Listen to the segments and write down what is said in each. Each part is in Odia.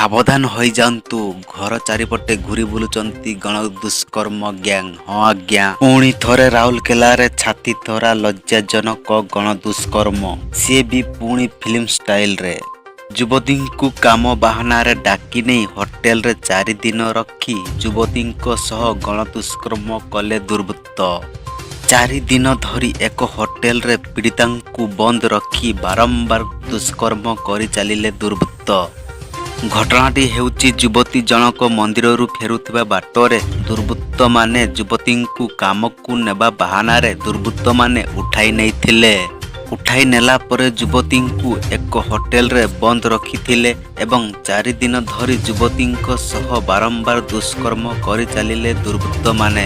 ସାବଧାନ ହୋଇଯାଆନ୍ତୁ, ଘର ଚାରିପଟେ ଘୁରି ବୁଲୁଛନ୍ତି ଗଣଦୁଷ୍କର୍ମ ଗ୍ୟାଙ୍ଗ। ହଁ ଆଜ୍ଞା, ପୁଣି ଥରେ ରାଉରକେଲାରେ ଛାତି ଥରା ଲଜ୍ଜାଜନକ ଗଣଦୁଷ୍କର୍ମ, ସିଏ ବି ପୁଣି ଫିଲ୍ମ ଷ୍ଟାଇଲରେ। ଯୁବତୀଙ୍କୁ କାମ ବାହାନାରେ ଡାକି ନେଇ ହୋଟେଲରେ 4 ଦିନ ରଖି ଯୁବତୀଙ୍କ ସହ ଗଣଦୁଷ୍କର୍ମ କଲେ ଦୁର୍ବୃତ୍ତ। 4 ଦିନ ଧରି ଏକ ହୋଟେଲରେ ପୀଡ଼ିତାଙ୍କୁ ବନ୍ଦ ରଖି ବାରମ୍ବାର ଦୁଷ୍କର୍ମ କରି ଚାଲିଲେ ଦୁର୍ବୃତ୍ତ। ଘଟଣାଟି ହେଉଛି, ଯୁବତୀ ଜଣକ ମନ୍ଦିରରୁ ଫେରୁଥିବା ବାଟରେ ଦୁର୍ବୃତ୍ତମାନେ ଯୁବତୀଙ୍କୁ କାମକୁ ନେବା ବାହାନାରେ ଦୁର୍ବୃତ୍ତମାନେ ଉଠାଇ ନେଇଥିଲେ। ଉଠାଇ ନେଲା ପରେ ଯୁବତୀଙ୍କୁ ଏକ ହୋଟେଲରେ ବନ୍ଦ ରଖିଥିଲେ ଏବଂ 4 ଦିନ ଧରି ଯୁବତୀଙ୍କ ସହ ବାରମ୍ବାର ଦୁଷ୍କର୍ମ କରି ଚାଲିଲେ ଦୁର୍ବୃତ୍ତମାନେ।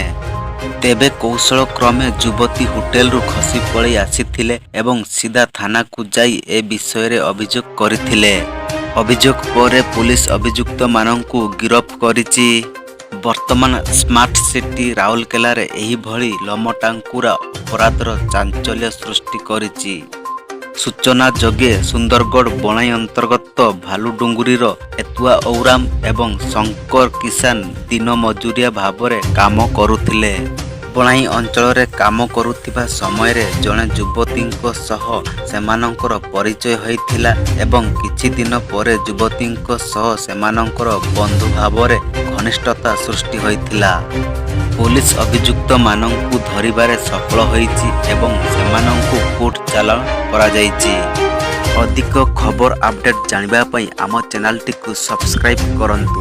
ତେବେ କୌଶଳ କ୍ରମେ ଯୁବତୀ ହୋଟେଲରୁ ଖସି ପଳାଇ ଆସିଥିଲେ ଏବଂ ସିଧା ଥାନାକୁ ଯାଇ ଏ ବିଷୟରେ ଅଭିଯୋଗ କରିଥିଲେ। ଅଭିଯୋଗ ପରେ ପୁଲିସ ଅଭିଯୁକ୍ତମାନଙ୍କୁ ଗିରଫ କରିଛି। ବର୍ତ୍ତମାନ ସ୍ମାର୍ଟ ସିଟି ରାଉରକେଲାରେ ଏହିଭଳି ଲୋମଟାଙ୍କୁରା ଅପରାଧର ଚାଞ୍ଚଲ୍ୟ ସୃଷ୍ଟି କରିଛି। ସୂଚନାଯୋଗ୍ୟ, ସୁନ୍ଦରଗଡ଼ ବଣାଇ ଅନ୍ତର୍ଗତ ଭାଲୁଡୁଙ୍ଗୁରିର ଏତୁଆ ଔରାମ ଏବଂ ଶଙ୍କର କିଷାନ ଦିନ ମଜୁରିଆ ଭାବରେ କାମ କରୁଥିଲେ। ବଣାଇ ଅଞ୍ଚଳରେ କାମ କରୁଥିବା ସମୟରେ ଜଣେ ଯୁବତୀଙ୍କ ସହ ସେମାନଙ୍କର ପରିଚୟ ହୋଇଥିଲା ଏବଂ କିଛି ଦିନ ପରେ ଯୁବତୀଙ୍କ ସହ ସେମାନଙ୍କର ବନ୍ଧୁ ଭାବରେ ଘନିଷ୍ଠତା ସୃଷ୍ଟି ହୋଇଥିଲା। ପୋଲିସ ଅଭିଯୁକ୍ତମାନଙ୍କୁ ଧରିବାରେ ସଫଳ ହୋଇଛି ଏବଂ ସେମାନଙ୍କୁ କୋର୍ଟ ଚାଲାଣ କରାଯାଇଛି। ଅଧିକ ଖବର ଅପଡେଟ୍ ଜାଣିବା ପାଇଁ ଆମ ଚ୍ୟାନେଲଟିକୁ ସବସ୍କ୍ରାଇବ୍ କରନ୍ତୁ।